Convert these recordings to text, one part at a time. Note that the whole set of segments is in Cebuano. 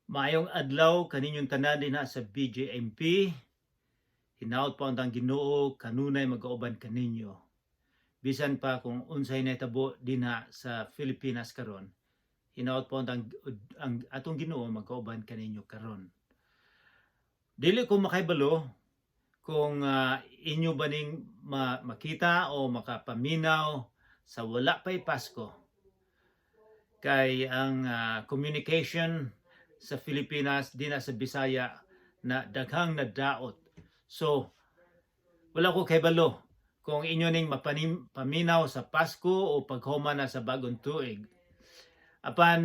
Maayong adlaw kaninyong tanan dinha sa BJMP. Hinaot po ang Ginoo kanunay magauban kaninyo. Bisan pa kung unsay nahitabo dinha sa Pilipinas karon. Hinaot po ang atong Ginoo magauban kaninyo karon. Dili ko makahibalo kung inyo ba ning makita o makapaminaw sa wala pa'y Pasko. Kay ang communication sa Pilipinas dinha sa Bisaya na daghang nadaot. So wala ko kahibalo kung inyo ning paminaw sa Pasko o paghuman na sa bagong tuig. Apan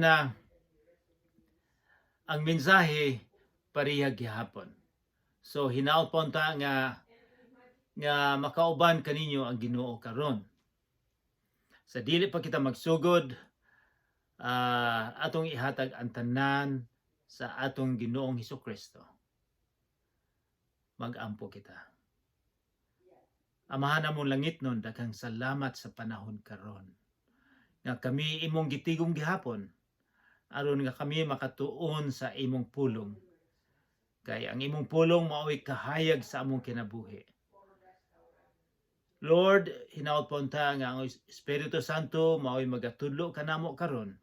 ang mensahe pareha gihapon. So hinaot po ta nga nga makauban kaninyo ang Ginoo karon. Sa dili pa kita magsugod, atong ihatag ang tanan sa atong Ginoong Hesus Kristo. Mag-ampo kita. Amahan namong langitnon, daghang salamat sa panahon karon. Nga kami imong gitigom gihapon aron nga kami makatuon sa imong pulong. Kay ang imong pulong mao'y kahayag sa among kinabuhi. Lord, hinaot po unta nga ang Espiritu Santo mao'y magatudlo kanamo karon.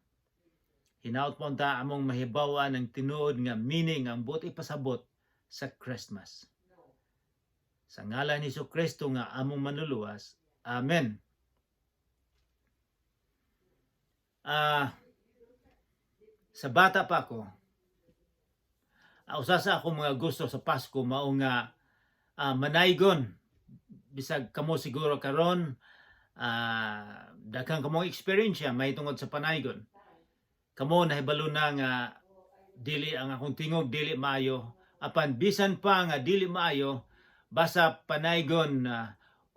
Hinaot po unta among mahibaw-an ang tinuod nga meaning ang buot ipasabot sa Christmas. Sa ngalan ni Hesus Kristo nga among manluluwas. Amen. Sa bata pa ako, usa sa akong mga gusto sa Pasko mao nga manaygon. Bisag kamo siguro karon daghang kamong experience mahitungod sa panaygon. Kamo nahibalo na nga dili ang akong tingog, dili maayo, apan bisan pa nga dili maayo, basta panaygon,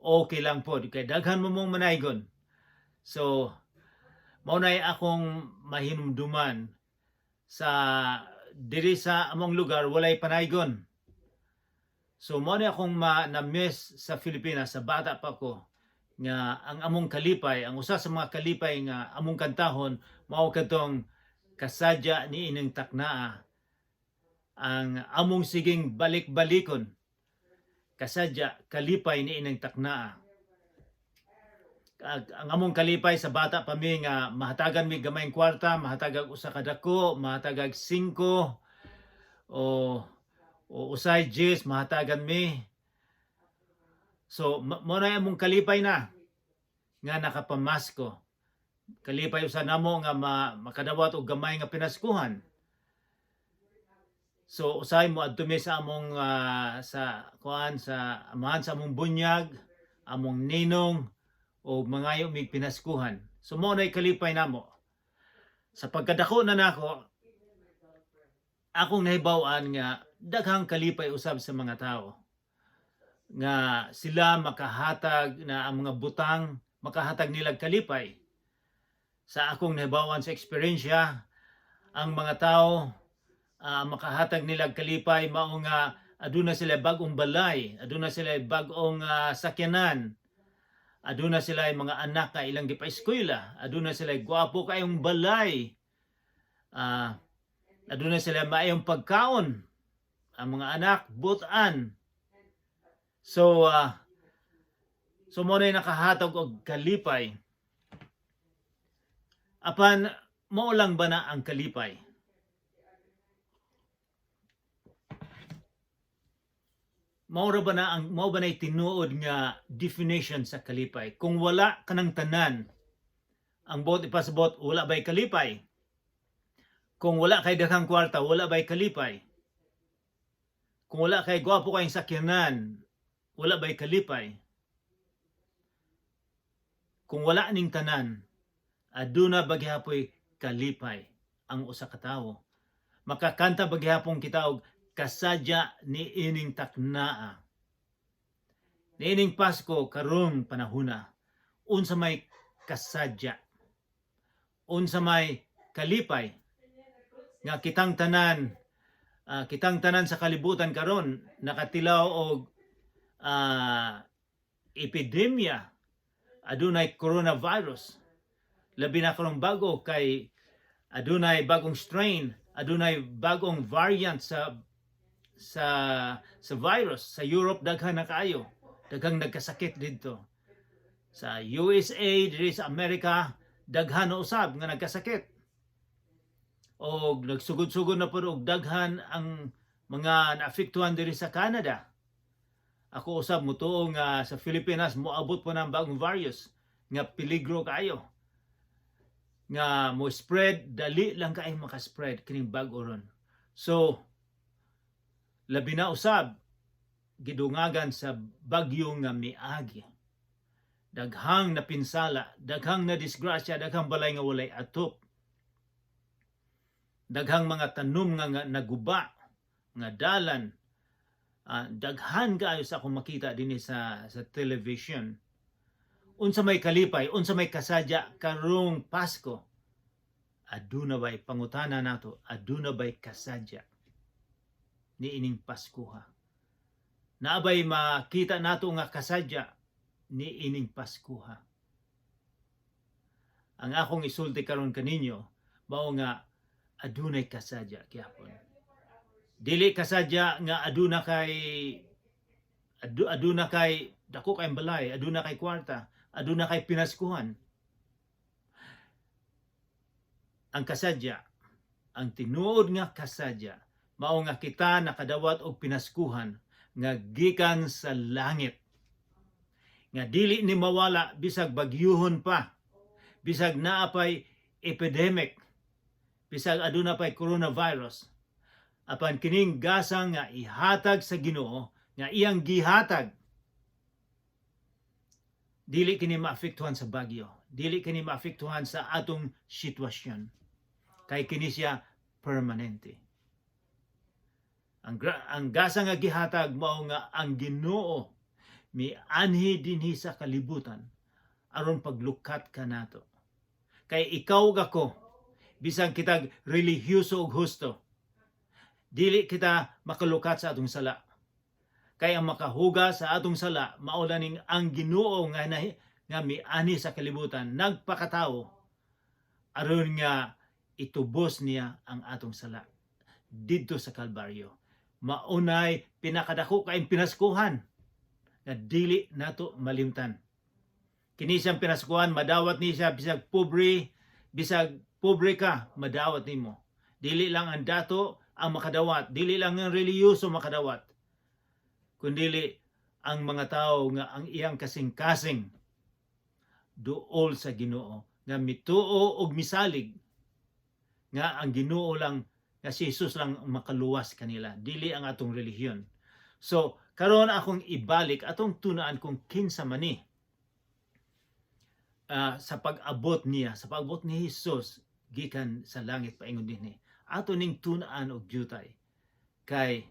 okay lang pod kay daghan mo mong manaygon. So mao nay akong mahinumduman sa diri sa among lugar, walay panaygon. So mao na akong na-miss sa Pilipinas sa bata pa ko, nga ang among kalipay, ang usa sa mga kalipay nga among kantahon mao kadtong "Kasadya ni ining taknaa", ang among siging balik-balikon, "Kasadya kalipay ni ining taknaa". Ang among kalipay sa bata pa mi nga mahatagan mi gamayng kwarta, mahatagag usa ka dako, mahatagag 5 o usay 10, mahatagan mi. So mo na among kalipay na nga nakapamasko. Kalipay usa namo nga makadawat og gamay nga pinaskuhan. So usahay mo adto mi sa among sa kuan, sa amahan sa among bunyag, among ninong, o mangayo mig pinaskuhan. So mo na kalipay namo. Sa pagkadako na nako, akong nahibaw-an nga daghang kalipay usab sa mga tao nga sila makahatag na ang mga butang makahatag nila kalipay. Sa akong nahibaw-an sa eksperyensya, ang mga tao makahatag nila kalipay mao nga aduna sila bag-ong balay, aduna sila bag-ong sakyanan, aduna sila mga anak nga ilang gipa-eskwela, aduna sila gwapo kayong balay, aduna sila maayong pagkaon, ang mga anak butan. So mo na nakahatag og kalipay. Apan mao lang ba na ang kalipay? Mao ra ba na ang mao ba na tinuod nga definition sa kalipay? Kung wala kanang tanan, ang buot ipasabot, wala ba'y kalipay? Kung wala kay daghang kwarta, wala ba'y kalipay? Kung wala kay gwapo kayong sakyanan, wala ba'y kalipay? Kung wala ning tanan, aduna ba gihapoy kalipay ang usa ka tawo? Makakanta ba gihapon kita og "Kasadya ni ining taknaa"? Niining Pasko karong panahona, unsa may kasadya? Unsa may kalipay? Nga kitang tanan sa kalibutan karon nakatilaw og epidemya, adunay coronavirus, labi na karong bago kay adunay bagong strain, Adunay bagong variant sa virus sa Europe. Daghan na kaayo, daghang nagkasakit didto sa USA, diri sa Amerika, daghan na usab nga nagkasakit og nagsugod-sugod na pud og daghan ang mga naapektuhan diri sa Canada. Ako usab mutuo nga sa Pilipinas moabot po ng bagong virus nga peligro kaayo nga mo spread, dali lang kay maka-spread kining bag-o ron. So labi na usab gidungagan sa bagyo nga miagi, daghang napinsala, daghang na disgrasya, daghang balay nga walay atop, daghang mga tanom nga naguba, nga dalan. Daghan kaayo sa akong makita dinhi sa television. Unsa may kalipay, unsa may kasadya karong Pasko? Aduna bay, pangutana nato, aduna bay kasadya niining Paskuha? Naa bay makita nato nga kasadya niining Paskuha? Ang akong isulti karon kaninyo mao nga adunay kasadya gyapon. Dili kasadya nga aduna kay dako kay balay, aduna kay kwarta, aduna kay pinaskuhan. Ang kasadya, ang tinuod nga kasadya, mao nga kita nakadawat og pinaskuhan nga gikan sa langit, nga dili ni mawala bisag bagyuhon pa, bisag naa pay epidemic, bisag aduna pay coronavirus. Apan kining gasa nga ihatag sa Ginoo, nga iyang gihatag, dili kini maapektuhan sa bagyo, dili kini maapektuhan sa atong sitwasyon, kay kini siya permanente. Ang gasa nga gihatag mao nga ang Ginoo mianhi dinhi sa kalibutan aron paglukat kanato. Kay ikaw ug ako, bisan kitag relihiyoso ug husto, dili kita makalukat sa atong sala. Kay ang makahugas sa atong sala mao ning ang Ginoo nga mianhi sa kalibutan, nagpakatawo aron nga itubos niya ang atong sala didto sa Kalbaryo. Maunay pinakadako kaayong pinaskuhan nga dili nato malimtan. Kini siyang pinaskuhan madawat ni siya bisag pobre ka, madawat nimo. Dili lang ang dato ang makadawat, dili lang ang relihiyoso makadawat, kundili ang mga tao nga ang iyang kasing-kasing duol sa Ginoo, nga mituo og misalig nga ang Ginoo lang, nga si Jesus lang ang makaluwas kanila, dili ang atong relihiyon. So karon akong ibalik, atong tunaan kung kinsa man ni sa pag-abot niya, sa pag-abot ni Jesus gikan sa langit paingon dinhi. Ato ning tunaan og jutay kay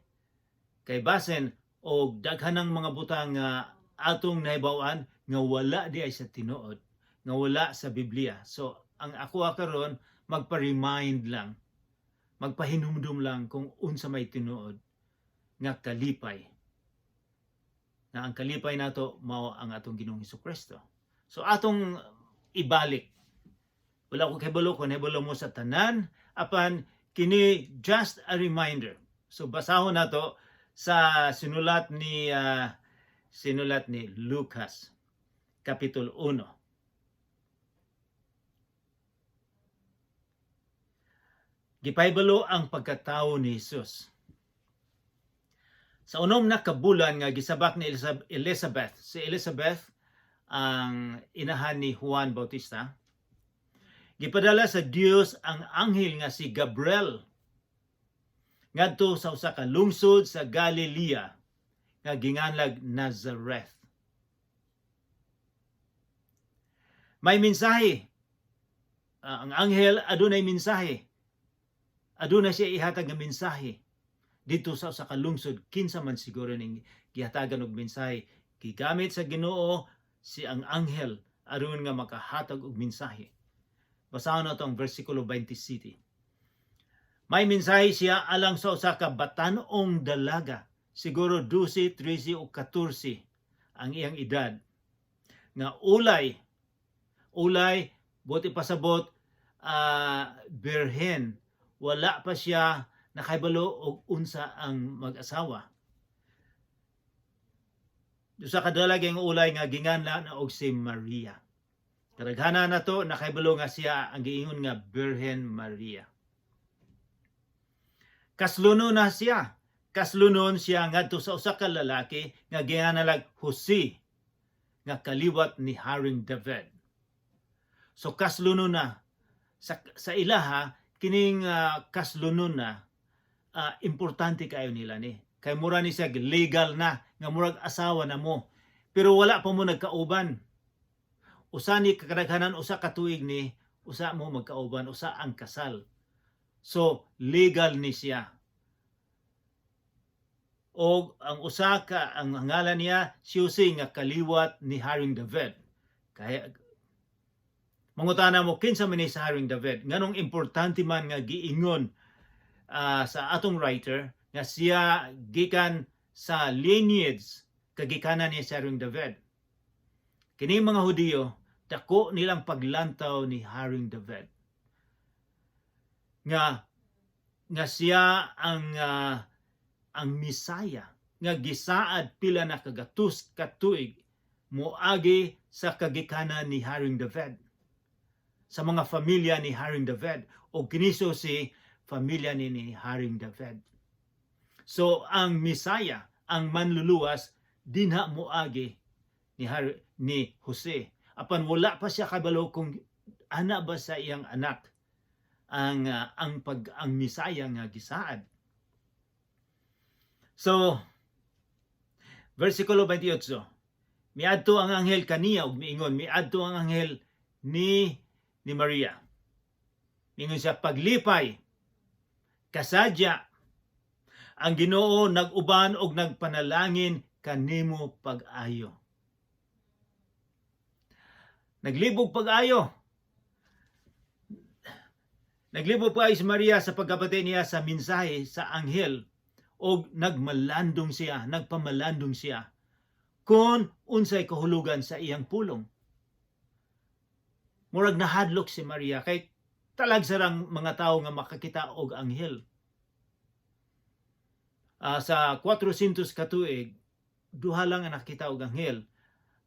basen og daghan ng mga butang nga atong nahibaw-an nga wala di ay sa tinuod, nga wala sa Biblia. So ang ako karon magpa-remind lang, magpahinumdum lang kung unsa may tinuod nga kalipay, na ang kalipay nato mao ang atong Ginoong Kristo. So atong ibalik. Wala ko kahibalo kung nahibalo mo sa tanan, apan kini just a reminder. So basahon nato sa sinulat ni Lucas Kapitulo 1. Gipahibalo ang pagkatawo ni Jesus. Sa unom na kabulan nga gisabak ni Elizabeth, si Elizabeth ang inahan ni Juan Bautista, gipadala sa Dios ang anghel nga si Gabriel ngadto sa usa ka lungsod sa Galilea nga ginganlag Nazareth. May mensahe. Ang anghel adunay mensahe. Aduna siya ihatag nga mensahe dito sa usa ka lungsod. Kinsa man siguro ning gihatagan og mensahe? Gigamit sa Ginoo si ang anghel aron nga makahatag og mensahe. Basahon nato ang versikulo 27. May mensahe siya alang sa usa ka batan-ong dalaga, siguro 12, 13 o 14 ang iyang edad, nga ulay, ulay, buot ipasabot, birhen. Wala pa siya nakahibalo og unsa ang mag-asawa. Usa ka dalag ang ulay nga ginganlan og si Maria. Kadaghanan nato nakahibalo nga siya ang giingon nga Birhen Maria. Kaslunon na siya. Kaslunon siya ngadto sa usa ka lalaki nga ginganlan Jose, nga kaliwat ni Haring David. So kaslunon na sa ilaha kining kaslunon na, importante kayo nila ni. Kay mura ni siya legal na nga murag asawa na mo. Pero wala pa mo nagkauban. Usa ni kadaghanan 1 ka tuig ni usa mo magkauban, usa ang kasal. So legal ni siya. O ang usa ka ang ngalan niya si Jose nga kaliwat ni Haring David. Kaya mangutana mo, kinsa man ni sa Haring David? Nganong importante man nga giingon sa atong writer nga siya gikan sa lineage, kagikanan ni sa Haring David? Kini mga Hudiyo, dako nilang paglantaw ni Haring David. Nga siya ang Misaya nga gisaad pila na kagatus katuig moagi sa kagikanan ni Haring David, sa mga pamilya ni Haring David, o kini si pamilya ni Haring David. So ang Misaya, ang manluluwas, dinha moagi ni Jose. Apan wala pa siya kabalo kung ana ba sa iyang anak ang Misaya nga gisaad. So versikulo 28. Miadto ang anghel kaniya ug miingon, miadto ang anghel ni Maria. Miingon siya, "Paglipay, kasadya, ang Ginoo nag-uban og nagpanalangin kanimo pag-ayo." Naglibog pag-ayo. Naglibog pag-ayo si Maria sa pagkabati niya sa mensahe sa anghel og nagmalandong siya, nagpamalandong siya kung unsay kahulugan sa iyang pulong. Murag nahadlok si Maria kay talagsa rang mga tao nga makakita og anghel. Sa 400 katuig, duha lang ang nakita og anghel,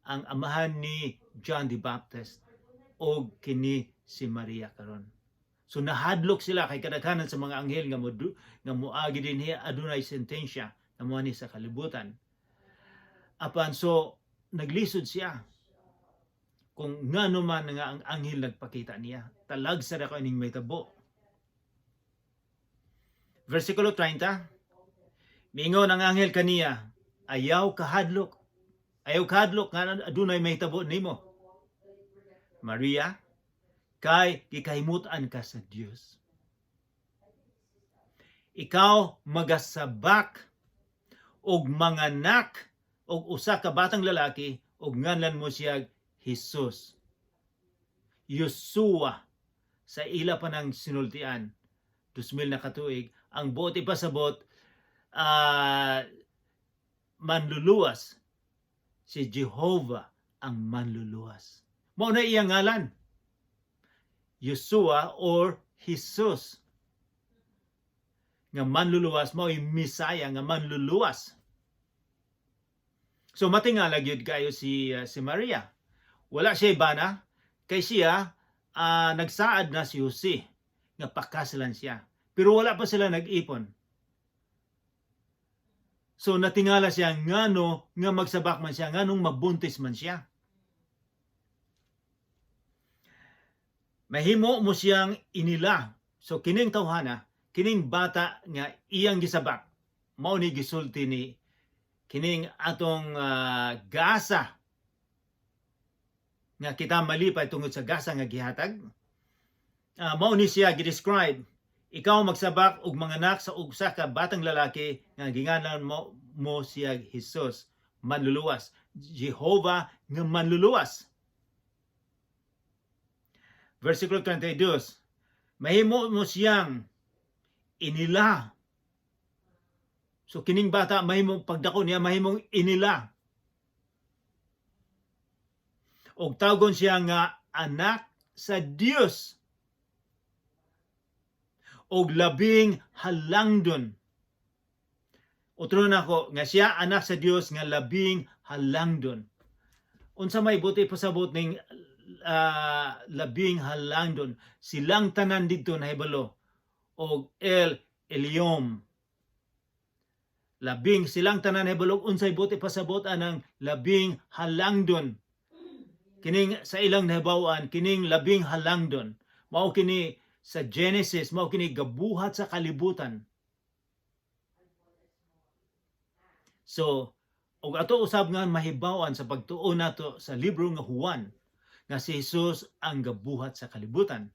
ang amahan ni John the Baptist og kini si Maria karon. So nahadlok sila kay kadaghanan sa mga anghel nga moagi dinhi adunay sentensya na moani sa kalibutan. Apan so naglisod siya kung ngano man nga ang anghel nagpakita niya. Talagsa ra ining mahitabo. Versikulo 30. Miingon ang anghel kaniya, "Ayaw kahadlok. Ayaw kahadlok nga adunay mahitabo nimo, Maria, kay gikahimutan ka sa Dios. Ikaw magasabak og manganak og usa ka batang lalaki ug nganlan mo siya Jesus." Yosua sa ila pa ng sinultian, 2000 na katuig, ang buot ipasabot, manluluwas, si Jehovah ang manluluwas. Mao na iyang ngalan. Yeshua or Jesus. Nga manluluwas, mao Misaya nga manluluwas. So matingala gyud kayo si Maria. Wala siya bana kay siya nagsaad na si Jose nga pakasalan siya. Pero wala pa sila nag-ipon. So natingala siya ngano nga magsabak man siya, nganong mabuntis man siya. Mahimo mo siyang inila. So kining tawhana, kining bata nga iyang gisabak, mao ni gisulti ni kining atong gasa nga kita malipay tungod sa gasa nga gihatag. Mao ni siya gi-describe. Ikaw magsabak og manganak sa usa ka batang lalaki nga gingalan mo siya Jesus, manluluwas. Jehovah nga manluluwas. Versikulo 22. Mahimo mo siyang inila. So kining bata, mahimong pagdako niya, mahimong inila. Og tawgon siya nga anak sa Dios. Og labing halangdon. Utro nako nga siya anak sa Dios nga labing halangdon. Unsa may buot pasabot ning labing halangdon? Silang tanan didto nahibalo og El Elyon. Labing silang tanan nahibalo unsay buot pasabot anang labing halangdon. Kining sa ilang nahibaw-an, kining labing halangdon mao kini sa Genesis, mao kini gabuhat sa kalibutan. So, og ato usab nga mahibaw-an sa pagtuo nato sa libro nga Juan nga si Jesus ang gabuhat sa kalibutan.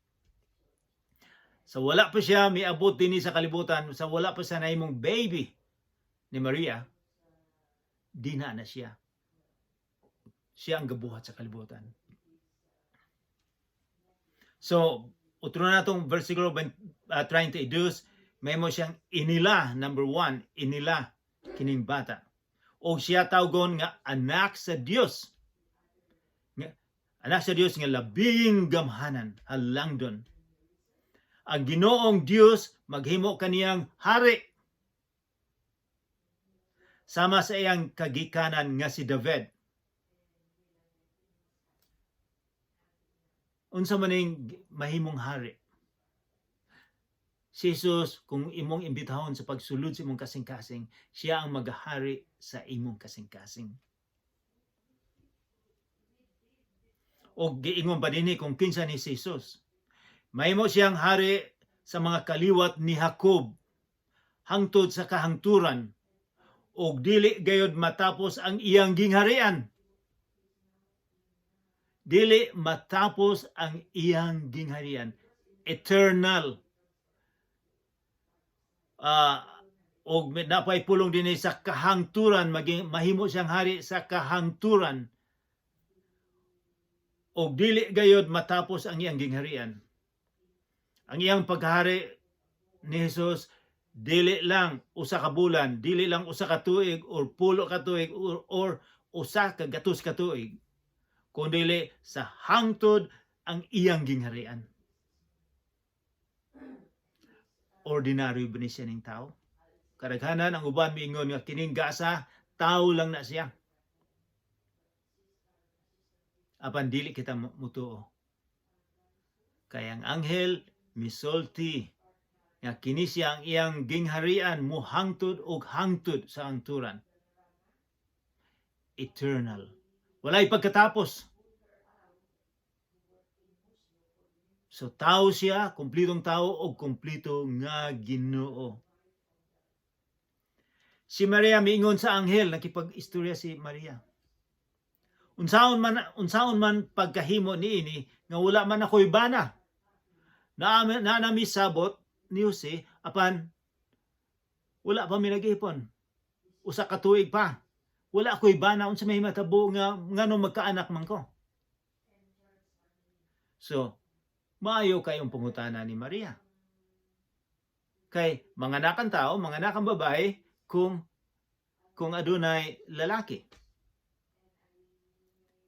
Sa wala pa siya miabot dinhi sa kalibutan, sa wala pa siya nahimong baby ni Maria, dinha na siya. Siya ang gabuhat sa kalibutan. So, utro na itong versikulo 32, mahimo siyang inila, number 1, inila kining bata. O siya tawgon nga anak sa Dios. Nga, anak sa Dios nga labing gamhanan, halangdon. Ang Ginoong Dios maghimo kaniyang hari sama sa iyang kagikanan nga si David. Unsa man ning mahimong hari? Si Jesus, kung imong imbitahon sa pagsulod sa imong kasing-kasing, siya ang magahari sa imong kasing-kasing. O giingon pa dinhi kung kinsa ni si Jesus. Mahimo siyang hari sa mga kaliwat ni Jacob hangtod sa kahangturan og dili gayod matapos ang iyang gingharian. Dili matapos ang iyang gingharian. Eternal. Og napay pulong dinhi sa kahangturan, maging mahimo siyang hari sa kahangturan og dili gayod matapos ang iyang gingharian. Ang iyang paghari ni Jesus dili lang usa ka bulan, dili lang usa ka tuig or 10 ka tuig or usa ka gatos ka tuig, kundili sa hangtod ang iyang gingharian. Ordinaryo ba ni siya ning tao? Kadaghanan ang uban miingon nga kining gasa, tao lang na siya. Apan dili kita mutuo. Kay ang anghel misulti nga kini siya ang iyang gingharian muhangtod og hangtod sa hangturan. Eternal. Walay pagkatapos. So tao siya, kumplitong tao o kumplito nga Ginoo. Si Maria miingon sa anghel, nakipag-istorya si Maria. Unsaon man pagkahimo niini nga wala man ako'y bana? Na nami sabot ni Jose apan wala pa mi nag-ipon. Usa ka tuig pa. Wala ako'y bana, unsa may matabo nga ngano magkaanak man ko? So, maayo kayong pangutana ni Maria. Kay manganakan tao, manganakan babae kung adunay lalaki.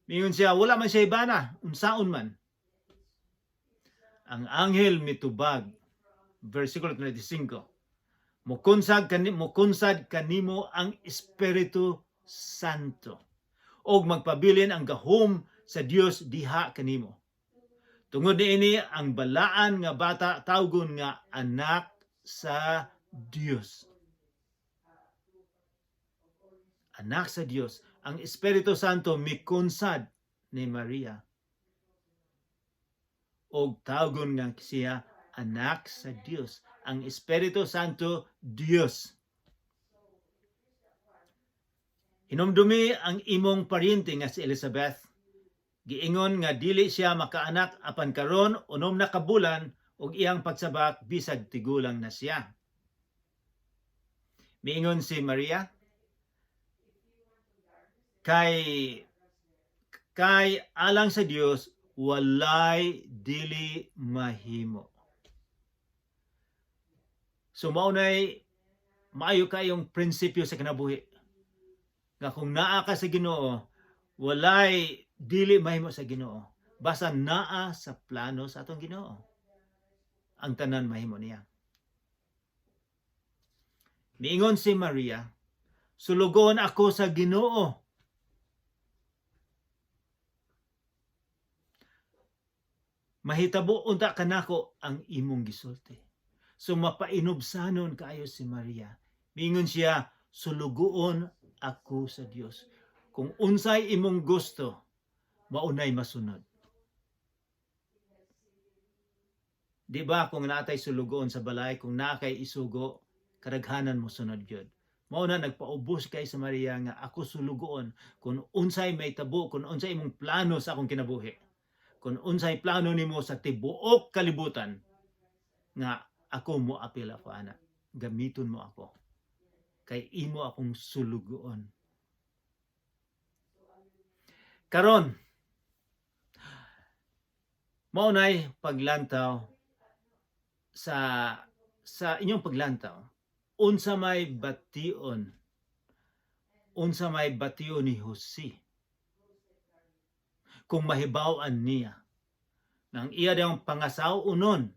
Miingon siya, wala man siya bana, unsaon man? Ang anghel mitubag, versikulo 25. Mukunsad kanimo ang Espiritu Santo og magpabilin ang gahom sa Dios diha kanimo. Tungod niini ang balaan nga bata tawgon nga anak sa Dios. Anak sa Dios. Ang Espiritu Santo mikunsad ni Maria. Og tawgon nga siya anak sa Dios. Ang Espiritu Santo, Dios. Hinumdumi ang imong paryente nga si Elizabeth. Giingon nga dili siya makaanak, apan karon 6 na ka bulan og iyang pagsabak bisag tigulang na siya. Miingon si Maria, kay alang sa Dios walay dili mahimo. So maunay maayo kayong prinsipyo sa kinabuhi. Nga kung naa ka sa Ginoo, walay dili mahimo sa Ginoo. Basta naa sa plano sa atong Ginoo. Ang tanan mahimo niya. Miingon si Maria, "Sulugoon ako sa Ginoo. Mahitabo unta kanako ang imong gisulti." So mapainubsanon kaayo si Maria. Miingon siya, "Sulugoon ako sa Dios. Kung unsay imong gusto, maunay masunod." Di ba kung naa tay sulugoon sa balay, kung naa kay isugo, kadaghanan mo sunod gyud? Mao na nagpaubos kay sa Maria nga ako sulugoon, kung unsay mahitabo, kung unsay imong plano sa akong kinabuhi, kung unsay plano nimo sa tibuok kalibutan, nga ako mo apil ako ana. Gamiton mo ako. Kay imo akong sulugoon. Karon, mao nay paglantaw sa inyong paglantaw, unsa may bation ni Jose kung mahibaw-an niya nang iya dayong pangasaw-onon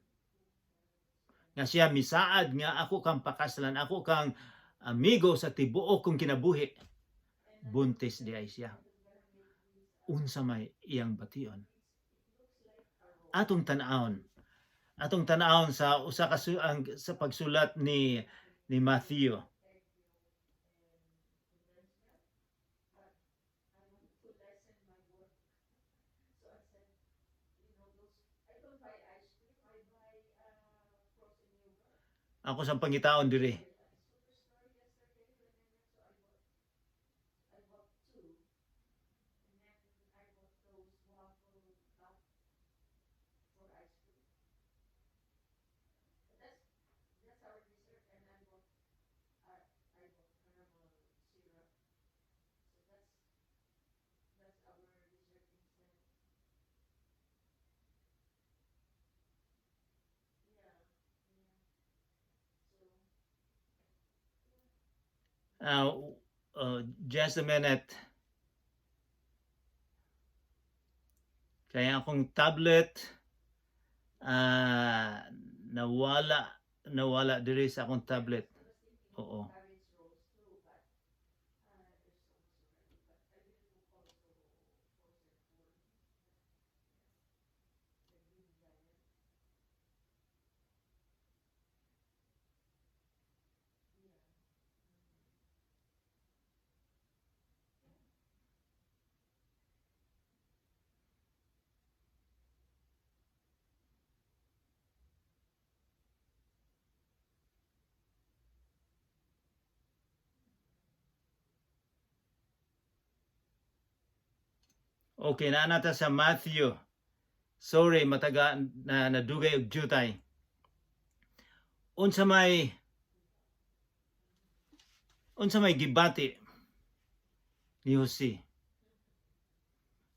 nga siya misaad nga ako kang pakaslan, ako kang amigo sa tibuok kong kinabuhi, buntis diay siya? Unsa may iyang bation? Atong tan-awon sa usa ka ang sa pagsulat ni Matthew. Ako sa pangitaon diri. Just a minute. Kaya akong tablet nawala diri sa akong tablet. Oo. Okay, naa na ta sa Matthew. Sorry, mataga na, nadugay og jutay. Unsa may gibati ni Jose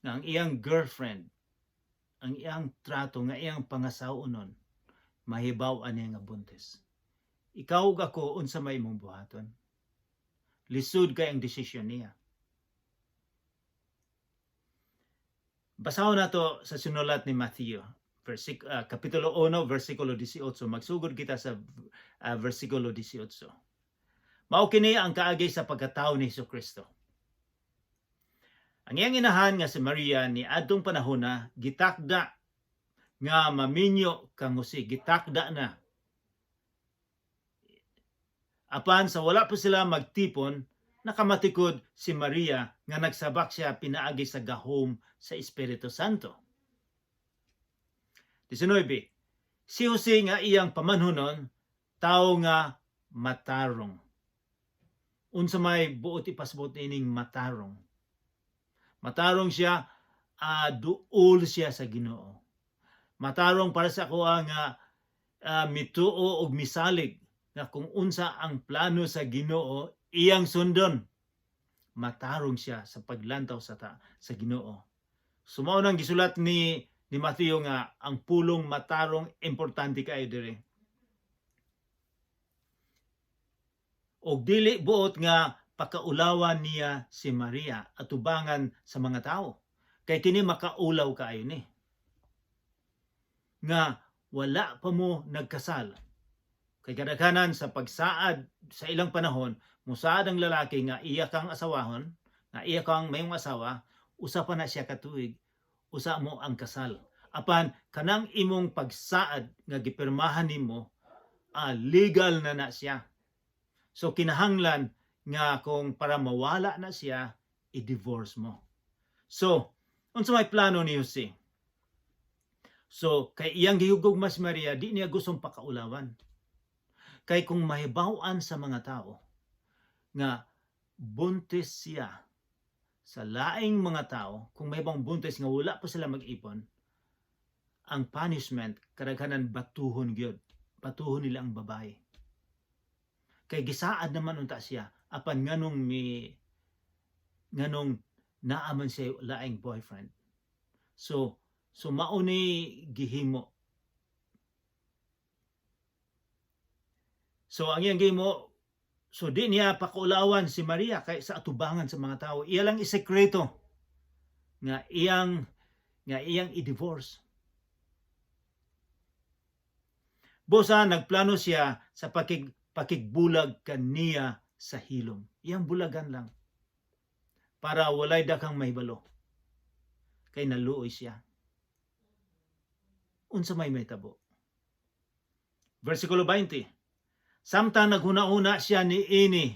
nga ang iyang girlfriend, ang iyang trato nga iyang pangasaw-onon, mahibaw niya nga buntis? Ikaw ug ako, unsa may imong buhaton? Lisod kay ang desisyon niya. Basahon nato sa sinulat ni Matthew, Kapitulo 1, versikulo 18. Magsugod kita sa versikulo 18. Mao kini ang kaagi sa pagkatao ni Hesus Kristo. Ang iyang inahan nga si Maria ni adtong panahona gitakda nga maminyo kang Jose, gitakda na. Apan sa wala pa sila magtipon, nakamatikod si Maria nga nagsabak siya pinaagi sa gahom sa Espiritu Santo. 19. Si Jose nga iyang pamanhunon, tao nga matarong. Unsa may buot ipasabot niining matarong? Matarong siya, duol siya sa Ginoo. Matarong para sa ako nga mituo og misalig nga kung unsa ang plano sa Ginoo iyang sundon. Matarong siya sa paglantaw sa Ginoo. So mao nang gisulat ni Matthew nga ang pulong matarong importante kaayo diri. Og dili buot nga pakaulawan niya si Maria atubangan sa mga tao. Kay kini makaulaw kaayo ni. Nga wala pa mo nagkasal. Kay kadaghanan sa pagsaad Sa ilang panahon, musaad ang lalaki nga iya kang asawahon, nga iya kang mayong asawa, usa pa na siya ka tuig, usa mo ang kasal. Apan kanang imong pagsaad nga gipirmahan nimo, legal na na siya. So kinahanglan nga kung para mawala na siya, i-divorce mo. So, unsa may plano ni Jose? So, kay iyang gihugugma si Maria, di niya gustong pakaulawan. Kay kung mahibaw-an sa mga tao nga buntis siya sa laing mga tao, kung may bang buntis nga wala pa sila mag-ipon, ang punishment kadaghanan batuhon gyud. Batuhon nila ang babae. Kay gisaad naman unta siya apan nganong naa man siya laing boyfriend? So mao ni gihimo. So ang iyang gihimo, so di niya pakaulawan si Maria kay sa atubangan sa mga tao. Iya lang isekreto nga iyang i-divorce. Busa nagplano siya sa pakigbulag kaniya sa hilom. Iyang bulagan lang para walay dakang mahibalo. Kay naluoy siya. Unsa may mahitabo? Versikulo 20. Samtang naghuna-huna siya ni ini,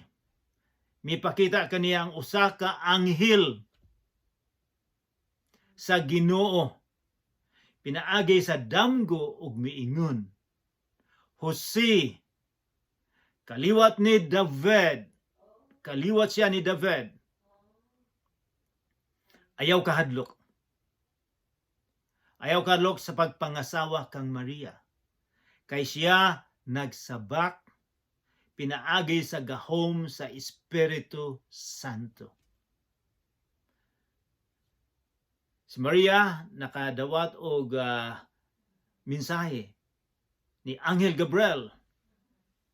mipakita kaniya ang usa ka anghel sa Ginoo pinaagi sa damgo ug miingon, "Jose, kaliwat ni David," kaliwat siya ni David, "ayaw kahadlok. Ayaw kahadlok sa pagpangasawa kang Maria. Kay siya nagsabak pinaagi sa gahom sa Espiritu Santo." Si Maria nakadawat og mensahe ni Anghel Gabriel.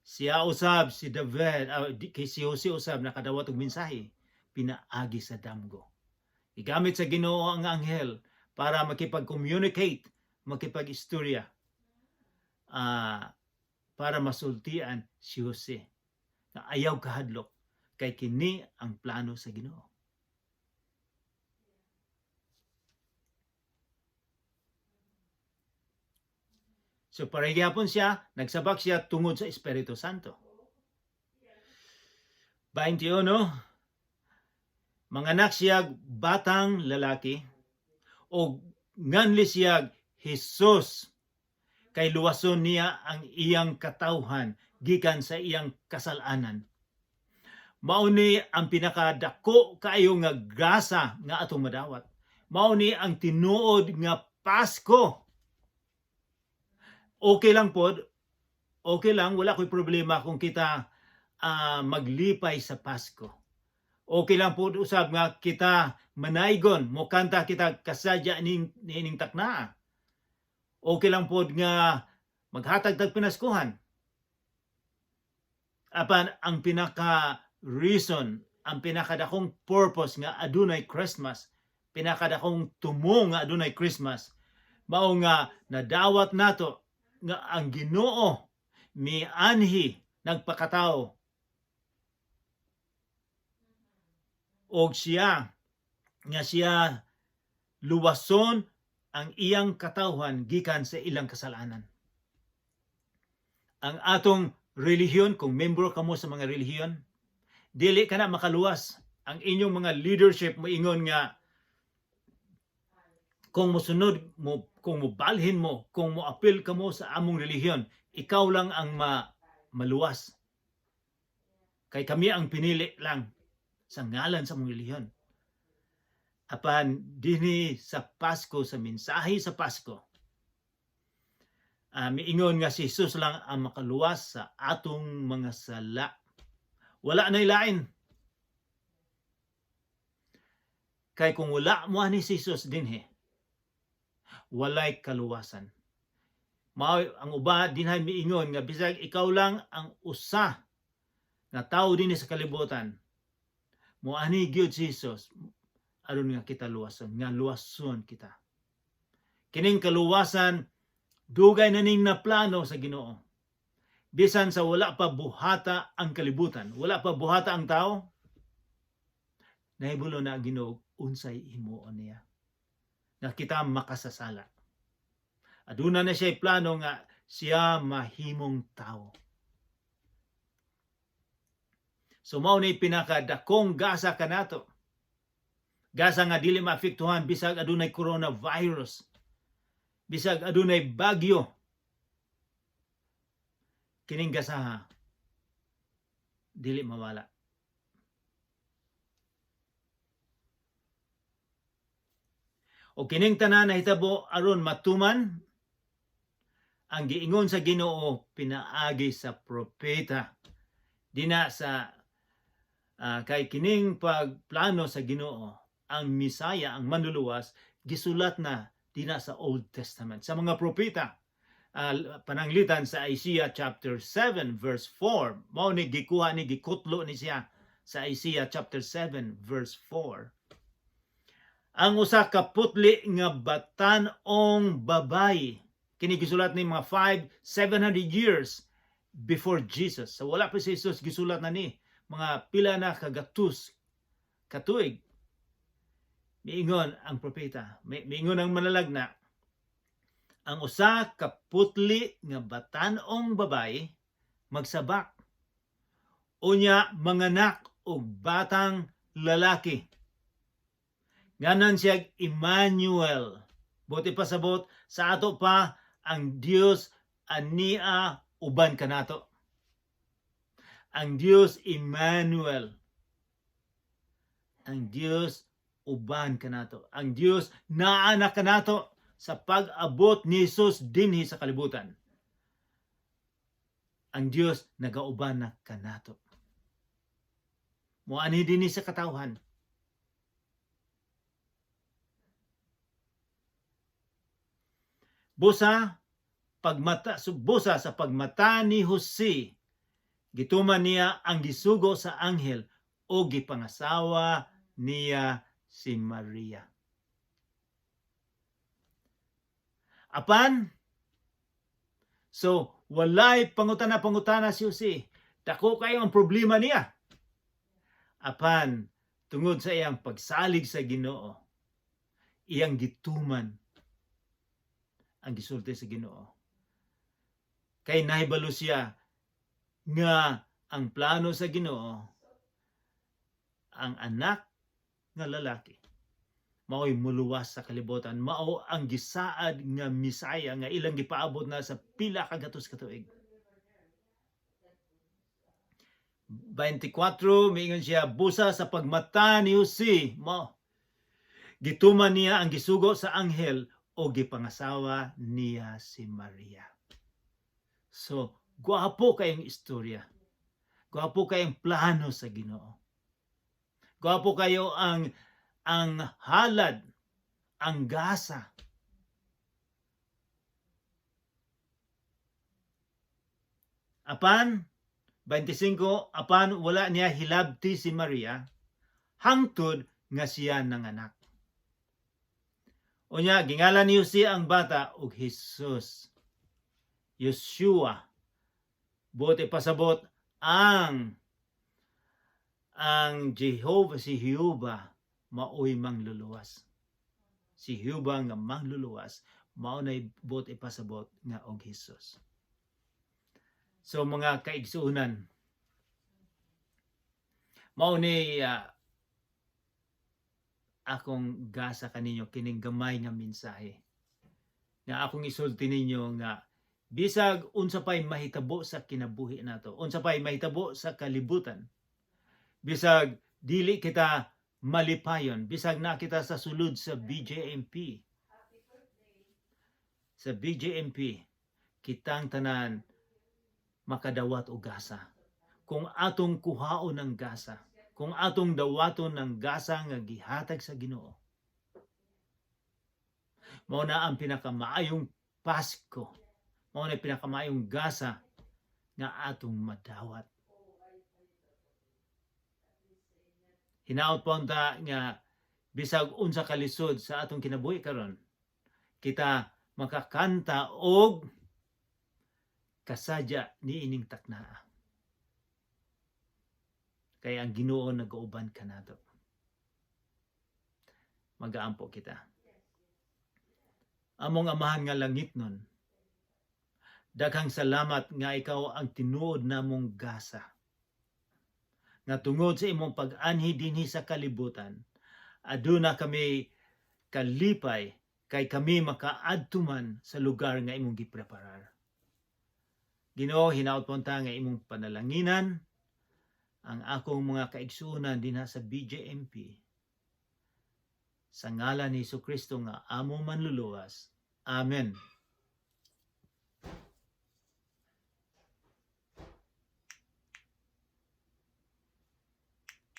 Siya usab si David, kay si Jose usab nakadawat og mensahe pinaagi sa damgo. Gigamit sa Ginoo ang anghel para makipag-communicate, makipag-istorya, para masultian si Jose na ayaw kahadlok kay kini ang plano sa Ginoo. So pareho gyapon siya, nagsabak siya tungod sa Espiritu Santo. 21, manganak siya batang lalaki o nganli siya Jesus kay luwason niya ang iyang katawhan gikan sa iyang kasalanan. Mao ni ang pinakadako kaayo nga grasa nga atong madawat. Mao ni ang tinuod nga Pasko. Okay lang pod, okay lang, wala ko'y problema kung kita maglipay sa Pasko. Okay lang pod usab nga kita manaygon, mokanta kita kasadya ning niining taknaa. Okay lang pod nga maghatag tag pinaskuhan. Apan ang pinaka reason, ang pinakadakong purpose nga adunay Christmas, pinakadakong tumo nga adunay Christmas, mao nga nadawat nato nga ang Ginoo mianhi, nagpakatao og siya nga siya luwason ang iyang katawhan gikan sa ilang kasalanan. Ang atong relihiyon, kung membro kamo sa mga relihiyon, dili ka na makaluwas. Ang inyong mga leadership moingon nga kung mosunod mo, kung mobalhin mo, kung moapil kamo sa among relihiyon, ikaw lang ang maluwas. Kay kami ang pinili lang sa ngalan sa among relihiyon. Apan dinhi sa Pasko, sa mensahe sa Pasko, miingon nga si Jesus lang ang makaluwas sa atong mga sala. Wala na lain. Kay kung wala mo ani si Jesus dinhi, walay kaluwasan. Mao ang uba dinhi miingon nga bisag ikaw lang ang usa nga tawo dinhi sa kalibutan, moani gyud si Jesus aron nga kita luwason, nga luwason kita. Kining kaluwasan dugay na ning naplano sa Ginoo. Bisan sa wala pa buhata ang kalibutan, wala pa buhata ang tao, nahibalo na ang Ginoo unsay himuon niya na kita makasasala. Aduna na siya plano nga siya mahimong tao. So mao ni pinakadakong gasa kanato. Gasa nga dili maapektuhan bisag adunay coronavirus. Bisag adunay bagyo. Kining gasaha dili mawala. O kining tanan nahitabo aron matuman ang giingon sa Ginoo pinaagi sa propeta. Dina sa kay kining pagplano sa Ginoo, ang Misaya, ang manluluwas, gisulat na dina sa Old Testament sa mga propeta. Pananglitan sa Isaiah chapter 7 verse 4. Mao ni gikuha ni, gikutlo ni siya sa Isaiah chapter 7 verse 4. Ang usa ka putli nga batan-ong babayi, kini gisulat ni mga 5 700 years before Jesus. So wala pa si Jesus, gisulat na ni mga pila na kagatus katuig. Miingon ang propeta, miingon ang manlalagna, ang usa ka putli nga batan-ong babayi magsabak, unya manganak og batang lalaki. Nganan siya Emmanuel. Buot ipasabot sa ato pa, ang Dios ania uban kanato. Ang Dios Emmanuel. Ang Dios uban kanato. Ang Dios naa na kanato sa pag-abot ni Jesus dinhi sa kalibutan. Ang Dios nagauban na kanato. Moanhi dinhi sa katawhan. Busa sa pagmata ni Jose, gituman niya ang gisugo sa anghel o gipangasawa niya si Maria. Apan, so walay pangutana-pangutana si Jose. Dako kayo ang problema niya. Apan, tungod sa iyang pagsalig sa Ginoo, iyang gituman ang gisulti sa Ginoo. Kay nahibalo siya nga ang plano sa Ginoo, ang anak nga lalaki mao'y muluwas sa kalibutan, mao ang gisaad nga Misaya nga ilang gipaabot na sa pila ka gatos ka tuig. 24, miingon siya, busa sa pagmata ni Jose, mao gituman niya ang gisugo sa anghel o gipangasawa niya si Maria. So, gwapo kayong istorya. Gwapo kayong plano sa Ginoo. Gwapo kayo ang halad, ang gasa. Apan, 25, apan wala niya hilabti si Maria, hangtod nga siya nanganak. Unya, gingalan ni Jose ang bata og Jesus. Yeshua. Buot ipasabot ang Jehovah, si Jehovah maoy mangluluwas. Si Jehovah nga mangluluwas mao nay buot ipasabot nga og Jesus. So mga kaigsuonan, mao ni akong gasa kaninyo kining gamay nga mensahe nga akong isulti ninyo nga bisag unsa pay mahitabo sa kinabuhi nato, unsa pay mahitabo sa kalibutan, bisag dili kita malipayon, bisag na kita sa sulod sa BJMP, sa BJMP, kitang tanan makadawat og gasa kung atong kuhaon ang gasa, kung atong dawaton ang gasa nga gihatag sa Ginoo. Mao na ang pinakamaayong Pasko. Mao na ang pinakamaayong gasa nga atong madawat. Hinaot po unta nga bisag unsa kalisod sa atong kinabuhi karon, kita makakanta og Kasadya niining taknaa. Kay ang Ginoo nagauban kanato. Magaampo kita. Among Amahan nga langitnon, daghang salamat nga ikaw ang tinuod namong gasa. Nga tungod sa imong pag-anhi dinhi sa kalibutan, aduna kami kalipay kay kami makaadto man sa lugar nga imong gipreparar. Ginoo, hinaot po nga imong panalanginan ang akong mga kaigsuonan dinha sa BJMP. Sa ngalan ni Kristo nga among Manluluwas. Amen.